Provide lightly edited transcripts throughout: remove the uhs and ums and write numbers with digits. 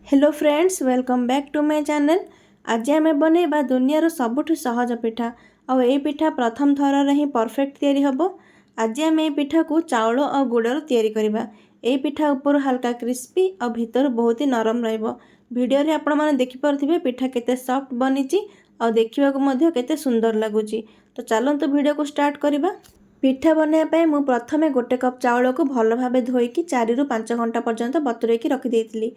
Hello friends, welcome back to my channel. ଆଜି ଆମେ ବନେଇବା ଦୁନିଆର ସବୁଠୁ ସହଜ ପିଠା, ଆଉ ଏଇ ପିଠା ପ୍ରଥମ ଥରରେ ହିଁ ପରଫେକ୍ଟ ତିଆରି ହେବ। ଆଜି ଆମେ ଏଇ ପିଠାକୁ ଚାଉଳ ଆଉ ଗୁଡ଼ରୁ ତିଆରି କରିବା। ଏଇ ପିଠା ଉପରୁ ହାଲକା କ୍ରିସ୍ପି ଆଉ ଭିତରୁ ବହୁତ ହି ନରମ ରହିବ। ଭିଡ଼ିଓରେ ଆପଣମାନେ ଦେଖିପାରୁଥିବେ ପିଠା କେତେ ସଫ୍ଟ ବନିଛି ଆଉ ଦେଖିବାକୁ ମଧ୍ୟ କେତେ ସୁନ୍ଦର ଲାଗୁଛି। ତ ଚାଲନ୍ତୁ, ଭିଡ଼ିଓକୁ ଷ୍ଟାର୍ଟ କରିବା। ପିଠା ବନାଇବା ପାଇଁ ମୁଁ ପ୍ରଥମେ 1 କପ୍ ଚାଉଳକୁ ଭଲ ଭାବେ ଧୋଇକି 4ରୁ 5 ଘଣ୍ଟା ପର୍ଯ୍ୟନ୍ତ ବତୁରେଇକି ରଖିଦେଇଥିଲି।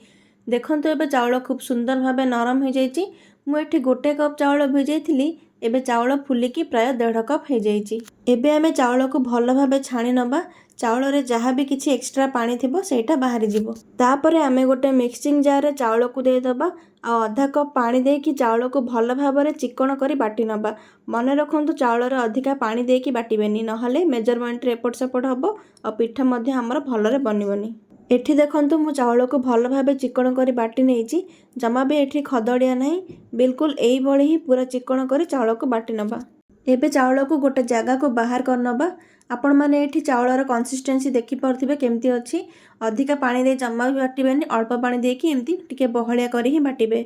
ଦେଖନ୍ତୁ, ଏବେ ଚାଉଳ ଖୁବ୍ ସୁନ୍ଦର ଭାବେ ନରମ ହୋଇଯାଇଛି। ମୁଁ ଏଠି 1 କପ୍ ଚାଉଳ ଭିଜାଇଥିଲି। ଏବେ ଚାଉଳ ଫୁଲିକି ପ୍ରାୟ 1.5 କପ୍ ହେଇଯାଇଛି। ଏବେ ଆମେ ଚାଉଳକୁ ଭଲ ଭାବେ ଛାଣି ନେବା। ଚାଉଳରେ ଯାହା ବି କିଛି ଏକ୍ସଟ୍ରା ପାଣି ଥିବ, ସେଇଟା ବାହାରିଯିବ। ତାପରେ ଆମେ ଗୋଟେ ମିକ୍ସିଂ ଜାର୍ରେ ଚାଉଳକୁ ଦେଇଦେବା ଆଉ ଅଧା କପ୍ ପାଣି ଦେଇକି ଚାଉଳକୁ ଭଲ ଭାବରେ ଚିକଣ କରି ବାଟି ନେବା। ମନେ ରଖନ୍ତୁ, ଚାଉଳରେ ଅଧିକା ପାଣି ଦେଇକି ବାଟିବେନି, ନହେଲେ ମେଜରମେଣ୍ଟରେ ଏପଟ ସେପଟ ହେବ ଆଉ ପିଠା ମଧ୍ୟ ଆମର ଭଲରେ ବନିବନି। ଏଠି ଦେଖନ୍ତୁ, ମୁଁ ଚାଉଳକୁ ଭଲ ଭାବେ ଚିକଣ କରି ବାଟି ନେଇଛି। ଜମା ବି ଏଠି ଖଦଡ଼ିଆ ନାହିଁ। ବିଲକୁଲ ଏଇଭଳି ହିଁ ପୁରା ଚିକଣ କରି ଚାଉଳକୁ ବାଟି ନେବା। ଏବେ ଚାଉଳକୁ ଗୋଟେ ଜାଗାକୁ ବାହାର କରିନେବା। ଆପଣମାନେ ଏଠି ଚାଉଳର କନସିଷ୍ଟେନ୍ସି ଦେଖିପାରୁଥିବେ କେମିତି ଅଛି। ଅଧିକା ପାଣି ଦେଇ ଜମା ବି ବାଟିବେନି। ଅଳ୍ପ ପାଣି ଦେଇକି ଏମିତି ଟିକେ ବହଳିଆ କରି ହିଁ ବାଟିବେ।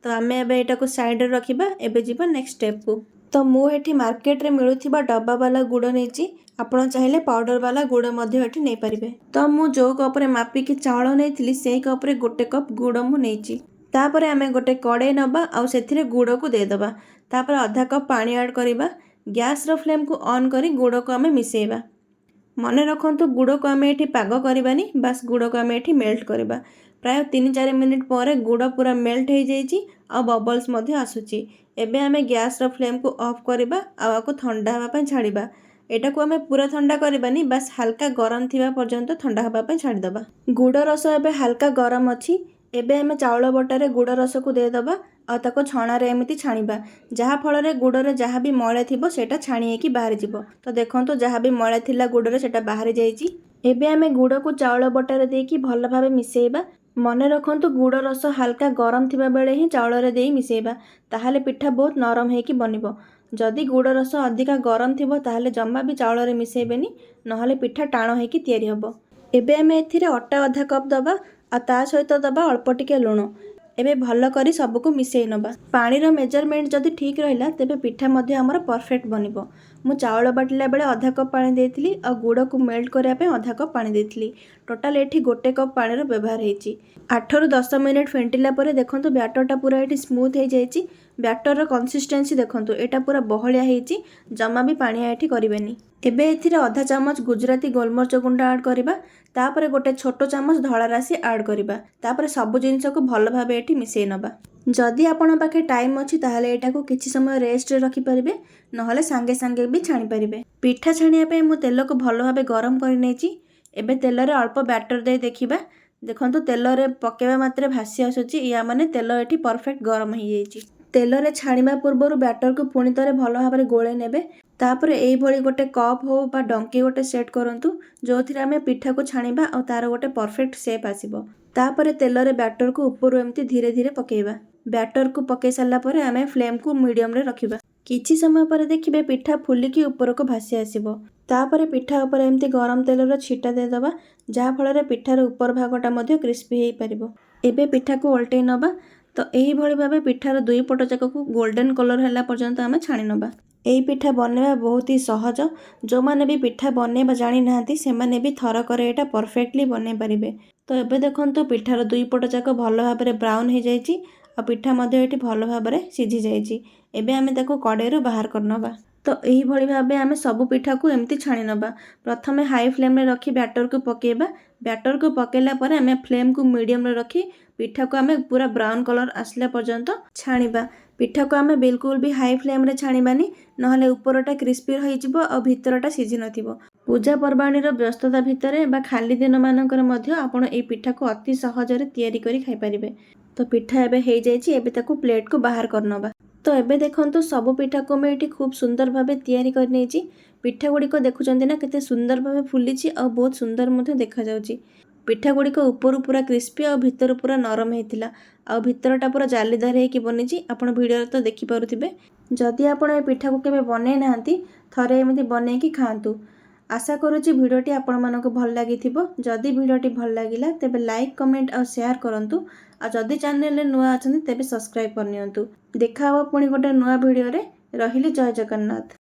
ତ ଆମେ ଏବେ ଏଇଟାକୁ ସାଇଡ଼ରେ ରଖିବା। ଏବେ ଯିବା ନେକ୍ସଟ ଷ୍ଟେପକୁ। ତ ମୁଁ ଏଠି ମାର୍କେଟରେ ମିଳୁଥିବା ଡବାବାଲା ଗୁଡ଼ ନେଇଛି। ଆପଣ ଚାହିଁଲେ ପାଉଡ଼ର ବାଲା ଗୁଡ଼ ମଧ୍ୟ ଏଠି ନେଇପାରିବେ। ତ ମୁଁ ଯେଉଁ କପ୍ରେ ମାପିକି ଚାଉଳ ନେଇଥିଲି, ସେଇ କପ୍ରେ 1 କପ୍ ଗୁଡ଼ ମୁଁ ନେଇଛି। ତାପରେ ଆମେ ଗୋଟେ କଡ଼େଇ ନେବା ଆଉ ସେଥିରେ ଗୁଡ଼କୁ ଦେଇଦେବା। ତାପରେ ଅଧା କପ୍ ପାଣି ଆଡ଼୍ କରିବା। ଗ୍ୟାସ୍ର ଫ୍ଲେମ୍କୁ ଅନ୍ କରି ଗୁଡ଼କୁ ଆମେ ମିଶାଇବା। ମନେ ରଖନ୍ତୁ, ଗୁଡ଼କୁ ଆମେ ଏଠି ପାଗ କରିବାନି, ବାସ୍ ଗୁଡ଼କୁ ଆମେ ଏଠି ମେଲ୍ଟ କରିବା। ପ୍ରାୟ 3-4 ମିନିଟ୍ ପରେ ଗୁଡ଼ ପୁରା ମେଲ୍ଟ ହେଇଯାଇଛି ଆଉ ବବଲ୍ସ ମଧ୍ୟ ଆସୁଛି। ଏବେ ଆମେ ଗ୍ୟାସ୍ର ଫ୍ଲେମ୍କୁ ଅଫ୍ କରିବା ଆଉ ଆକୁ ଥଣ୍ଡା ହେବା ପାଇଁ ଛାଡ଼ିବା। ଏଟାକୁ ଆମେ ପୁରା ଥଣ୍ଡା କରିବାନି, ବାସ୍ ହାଲକା ଗରମ ଥିବା ପର୍ଯ୍ୟନ୍ତ ଥଣ୍ଡା ହେବା ପାଇଁ ଛାଡ଼ିଦେବା। ଗୁଡ଼ ରସ ଏବେ ହାଲକା ଗରମ ଅଛି। ଏବେ ଆମେ ଚାଉଳ ବଟାରେ ଗୁଡ଼ ରସକୁ ଦେଇଦେବା ଆଉ ତାକୁ ଛଣାରେ ଏମିତି ଛାଣିବା, ଯାହାଫଳରେ ଗୁଡ଼ରେ ଯାହା ବି ମଇଳା ଥିବ, ସେଇଟା ଛାଣି ହେଇକି ବାହାରିଯିବ। ତ ଦେଖନ୍ତୁ, ଯାହା ବି ମଇଳା ଥିଲା ଗୁଡ଼ରେ, ସେଇଟା ବାହାରି ଯାଇଛି। ଏବେ ଆମେ ଗୁଡ଼କୁ ଚାଉଳ ବଟାରେ ଦେଇକି ଭଲ ଭାବେ ମିଶାଇବା। ମନେ ରଖନ୍ତୁ, ଗୁଡ଼ ରସ ହାଲକା ଗରମ ଥିବା ବେଳେ ହିଁ ଚାଉଳରେ ଦେଇ ମିଶାଇବା, ତାହେଲେ ପିଠା ବହୁତ ନରମ ହେଇକି ବନିବ। ଯଦି ଗୁଡ଼ ରସ ଅଧିକା ଗରମ ଥିବ, ତାହେଲେ ଜମା ବି ଚାଉଳରେ ମିଶାଇବେନି, ନହେଲେ ପିଠା ଟାଣ ହେଇକି ତିଆରି ହେବ। ଏବେ ଆମେ ଏଥିରେ ଅଟା ଅଧା କପ୍ ଦେବା ଆଉ ତା ସହିତ ଦେବା ଅଳ୍ପ ଟିକେ ଲୁଣ। ଏବେ ଭଲ କରି ସବୁକୁ ମିଶାଇ ନେବା। ପାଣିର ମେଜରମେଣ୍ଟ ଯଦି ଠିକ୍ ରହିଲା, ତେବେ ପିଠା ମଧ୍ୟ ଆମର ପରଫେକ୍ଟ ବନିବ। ମୁଁ ଚାଉଳ ବାଟିଲା ବେଳେ ଅଧା କପ୍ ପାଣି ଦେଇଥିଲି ଆଉ ଗୁଡ଼କୁ ମେଲ୍ଟ କରିବା ପାଇଁ ଅଧା କପ୍ ପାଣି ଦେଇଥିଲି। ଟୋଟାଲ୍ ଏଠି 1 କପ୍ ପାଣିର ବ୍ୟବହାର ହେଇଛି। 8ରୁ 10 ମିନିଟ୍ ଫେଣ୍ଟିଲା ପରେ ଦେଖନ୍ତୁ, ବ୍ୟାଟରଟା ପୁରା ଏଠି ସ୍ମୁଥ୍ ହେଇଯାଇଛି। ବ୍ୟାଟରର କନସିଷ୍ଟେନ୍ସି ଦେଖନ୍ତୁ, ଏଇଟା ପୁରା ବହଳିଆ ହେଇଛି। ଜମା ବି ପାଣିଆ ଏଠି କରିବେନି। ଏବେ ଏଥିରେ ଅଧା ଚାମଚ ଗୁଜୁରାତି ଗୋଲମରିଚ ଗୁଣ୍ଡ ଆଡ଼୍ କରିବା। ତାପରେ ଗୋଟେ ଛୋଟ ଚାମଚ ଧଳା ରାଶି ଆଡ଼୍ କରିବା। ତାପରେ ସବୁ ଜିନିଷକୁ ଭଲ ଭାବେ ଏଠି ମିଶାଇ ନେବା। ଯଦି ଆପଣଙ୍କ ପାଖେ ଟାଇମ୍ ଅଛି, ତାହେଲେ ଏଇଟାକୁ କିଛି ସମୟ ରେଷ୍ଟରେ ରଖିପାରିବେ, ନହେଲେ ସାଙ୍ଗେ ସାଙ୍ଗେ ବି ଛାଣିପାରିବେ। ପିଠା ଛାଣିବା ପାଇଁ ମୁଁ ତେଲକୁ ଭଲ ଭାବେ ଗରମ କରିନେଇଛି। ଏବେ ତେଲରେ ଅଳ୍ପ ବ୍ୟାଟର ଦେଇ ଦେଖିବା। ଦେଖନ୍ତୁ, ତେଲରେ ପକାଇବା ମାତ୍ରେ ଭାସି ଆସୁଛି। ୟା ମାନେ ତେଲ ଏଠି ପରଫେକ୍ଟ ଗରମ ହେଇଯାଇଛି। ତେଲରେ ଛାଣିବା ପୂର୍ବରୁ ବ୍ୟାଟରକୁ ପୁଣି ଥରେ ଭଲ ଭାବରେ ଗୋଳେଇ ନେବେ। ତାପରେ ଏଇଭଳି ଗୋଟେ କପ୍ ହଉ ବା ଡଙ୍କି ଗୋଟେ ସେଟ୍ କରନ୍ତୁ, ଯେଉଁଥିରେ ଆମେ ପିଠାକୁ ଛାଣିବା ଆଉ ତାର ଗୋଟେ ପରଫେକ୍ଟ ସେପ୍ ଆସିବ। ତାପରେ ତେଲରେ ବ୍ୟାଟରକୁ ଉପରୁ ଏମିତି ଧୀରେ ଧୀରେ ପକାଇବା। ବ୍ୟାଟରକୁ ପକାଇ ସାରିଲା ପରେ ଆମେ ଫ୍ଲେମ୍କୁ ମିଡ଼ିୟମରେ ରଖିବା। କିଛି ସମୟ ପରେ ଦେଖିବେ, ପିଠା ଫୁଲିକି ଉପରକୁ ଭାସି ଆସିବ। ତାପରେ ପିଠା ଉପରେ ଏମିତି ଗରମ ତେଲର ଛିଟା ଦେଇଦେବା, ଯାହାଫଳରେ ପିଠାର ଉପର ଭାଗଟା ମଧ୍ୟ କ୍ରିସ୍ପି ହେଇପାରିବ। ଏବେ ପିଠାକୁ ଓଲଟେଇ ନେବା। ତ ଏଇଭଳି ଭାବେ ପିଠାର ଦୁଇ ପଟ ଯାକକୁ ଗୋଲ୍ଡେନ୍ କଲର୍ ହେଲା ପର୍ଯ୍ୟନ୍ତ ଆମେ ଛାଣି ନେବା। ଏଇ ପିଠା ବନେଇବା ବହୁତ ହି ସହଜ। ଯେଉଁମାନେ ବି ପିଠା ବନେଇବା ଜାଣିନାହାନ୍ତି, ସେମାନେ ବି ଥରକରେ ଏଇଟା ପରଫେକ୍ଟଲି ବନେଇ ପାରିବେ। ତ ଏବେ ଦେଖନ୍ତୁ, ପିଠାର ଦୁଇ ପଟ ଯାକ ଭଲ ଭାବରେ ବ୍ରାଉନ୍ ହେଇଯାଇଛି ଆଉ ପିଠା ମଧ୍ୟ ଏଠି ଭଲ ଭାବରେ ସିଝି ଯାଇଛି। ଏବେ ଆମେ ତାକୁ କଡ଼େଇରୁ ବାହାର କରିନେବା। ତ ଏଇଭଳି ଭାବେ ଆମେ ସବୁ ପିଠାକୁ ଏମିତି ଛାଣି ନେବା। ପ୍ରଥମେ ହାଇ ଫ୍ଲେମ୍ରେ ରଖି ବ୍ୟାଟରକୁ ପକାଇବା। ବ୍ୟାଟରକୁ ପକାଇଲା ପରେ ଆମେ ଫ୍ଲେମ୍କୁ ମିଡ଼ିୟମରେ ରଖି ପିଠାକୁ ଆମେ ପୁରା ବ୍ରାଉନ୍ କଲର୍ ଆସିଲା ପର୍ଯ୍ୟନ୍ତ ଛାଣିବା। ପିଠାକୁ ଆମେ ବିଲକୁଲ ବି ହାଇ ଫ୍ଲେମ୍ରେ ଛାଣିବାନି, ନହେଲେ ଉପରଟା କ୍ରିସ୍ପି ରହିଯିବ ଆଉ ଭିତରଟା ସିଝି ନଥିବ। ପୂଜା ପର୍ବାଣୀର ବ୍ୟସ୍ତତା ଭିତରେ ବା ଖାଲି ଦିନମାନଙ୍କରେ ମଧ୍ୟ ଆପଣ ଏଇ ପିଠାକୁ ଅତି ସହଜରେ ତିଆରି କରି ଖାଇପାରିବେ। ତ ପିଠା ଏବେ ହେଇଯାଇଛି। ଏବେ ତାକୁ ପ୍ଲେଟ୍କୁ ବାହାର କରିନେବା। ତ ଏବେ ଦେଖନ୍ତୁ, ସବୁ ପିଠାକୁ ମୁଁ ଏଠି ଖୁବ୍ ସୁନ୍ଦର ଭାବେ ତିଆରି କରିନେଇଛି। ପିଠା ଗୁଡ଼ିକ ଦେଖୁଛନ୍ତି ନା, କେତେ ସୁନ୍ଦର ଭାବେ ଫୁଲିଛି ଆଉ ବହୁତ ସୁନ୍ଦର ମଧ୍ୟ ଦେଖାଯାଉଛି। ପିଠା ଗୁଡ଼ିକ ଉପରୁ ପୁରା କ୍ରିସ୍ପି ଆଉ ଭିତରୁ ପୁରା ନରମ ହେଇଥିଲା ଆଉ ଭିତରଟା ପୁରା ଜାଲିଦାର ହେଇକି ବନିଛି। ଆପଣ ଭିଡ଼ିଓରେ ତ ଦେଖିପାରୁଥିବେ। ଯଦି ଆପଣ ଏ ପିଠାକୁ କେବେ ବନେଇ ନାହାନ୍ତି, ଥରେ ଏମିତି ବନେଇକି ଖାଆନ୍ତୁ। ଆଶା କରୁଛି ଭିଡ଼ିଓଟି ଆପଣମାନଙ୍କୁ ଭଲ ଲାଗିଥିବ। ଯଦି ଭିଡ଼ିଓଟି ଭଲ ଲାଗିଲା, ତେବେ ଲାଇକ୍, କମେଣ୍ଟ ଆଉ ସେୟାର କରନ୍ତୁ। ଆଉ ଯଦି ଚ୍ୟାନେଲରେ ନୂଆ ଅଛନ୍ତି, ତେବେ ସବସ୍କ୍ରାଇବ୍ କରିନିଅନ୍ତୁ। ଦେଖା ହେବ ପୁଣି ଗୋଟେ ନୂଆ ଭିଡ଼ିଓରେ। ରହିଲି, ଜୟ ଜଗନ୍ନାଥ।